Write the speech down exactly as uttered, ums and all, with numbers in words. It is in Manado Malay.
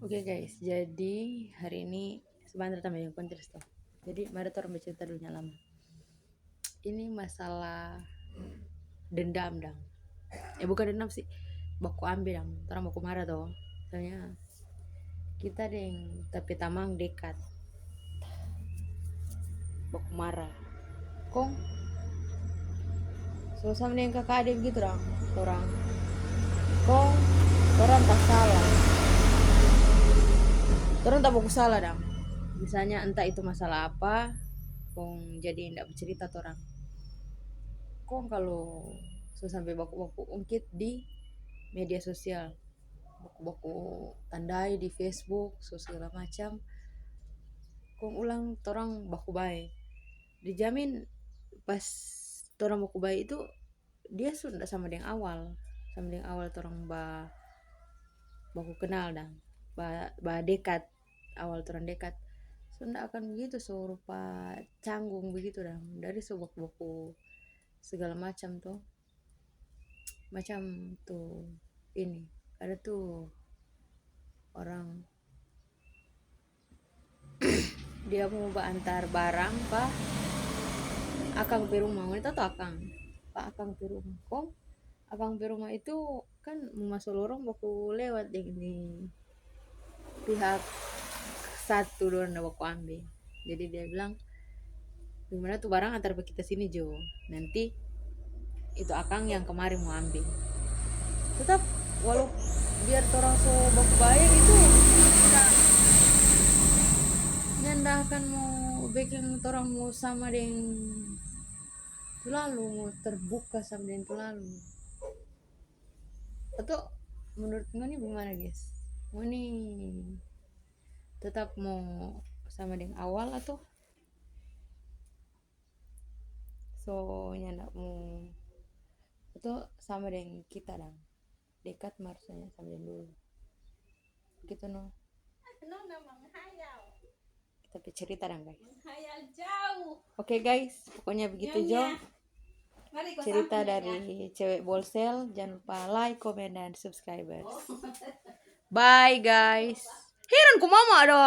Oke guys, jadi hari ini sebentar tambah yang kontes tuh. Jadi mari torang bercerita dulu yang lama. Ini masalah dendam dang. Eh, bukan dendam sih, baku ambe dang. Torang baku marah to. Soalnya kita deng tapi tamang dekat, baku marah. Kong so sama deng kaka ade begitu dang, torang. Kong torang tak salah, torang tak baku salah dang. Misalnya entah itu masalah apa, kong jadi ndak bercerita torang. Kong kalu so sampe baku-baku ungkit di media sosial, baku-baku tandai di Facebook, so segala macam, kong ulang torang baku bae. Dijamin pas torang baku bae itu, dia so nda sama deng awal, sama deng awal torang ba-, baku kenal dang, ba-, ba dekat, awal torang dekat. So nda akan begitu, so rupa canggung begitu dang, dari so baku-baku segala macam to. Macam tu ini, ada tu orang dia mau baantar barang pa akang pe rumah, ngoni tau to akang, pa akang pe rumah. Kong akang pe rumah itu kan mo maso lorong baku lewat deng di pihak satu, dorang da baku ambe. Jadi dia bilang, "Gimana tu barang antar pa kita sini jo, nanti itu akang yang kemarin mo ambe." Tetap walau biar torang so baku bae itu, nyanda, nyanda akan mo beking torang mo sama deng tu lalu, mo terbuka sama deng tu lalu. Atau menurut ngoni bagimana, guys? Ngoni tetap mo sama deng awal atau so nyanda mo, atau sama deng kita dang, dekat mar so nyanda sama deng dulu? Begitu no. No, no, menghayal. Kita pe cerita dang, guys. Menghayal jauh. Oke, guys, pokoknya begitu jo. Nyonya. Mari ko cerita samping, dari Nyonya. Cewek Bolsel. Jangan lupa like, komen, dan subscribers. Oh. Bye, guys. Heran ku mama dong.